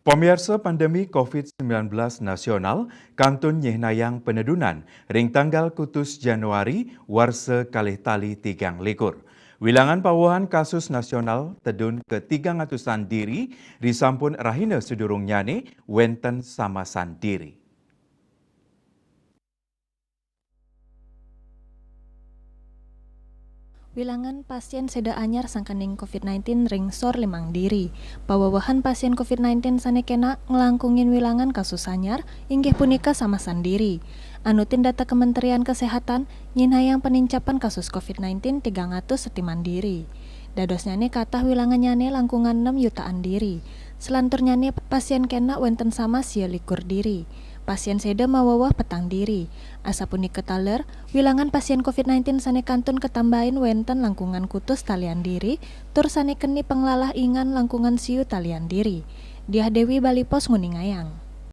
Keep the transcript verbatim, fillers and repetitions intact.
Pamiarsa, pandemi covid sembilan belas nasional kantun nyihnayang penedunan ring tanggal kutus Januari warsa kalih tali tigang likur. Wilangan pawehan kasus nasional tedun ka tigang atusan diri, risampun rahina sadurungnyane wenten samasan diri. Wilangan pasien seda anyar sangkaning covid sembilan belas ring sor limang diri. Pawewehan pasien covid sembilan belas sane kena nglangkungin wilangan kasus anyar, inggih punika samasan diri. Anutin data Kementerian Kesehatan, nyihnayang panincapan kasus covid sembilan belas tigang atus setiman diri. Dadosnyane katah wilangannyane langkungan enam yutaan diri. Selanturnyane pasien kena wenten samas sia likur diri. Pasien seda maweweh petang diri. Asapunika taler, wilangan pasien covid sembilan belas sane kantun katambahin wenten langkungan kutus talian diri, tur sane keni panglalah ingan langkungan siu talian diri. Diah Dewi, Bali Post, nguningayang.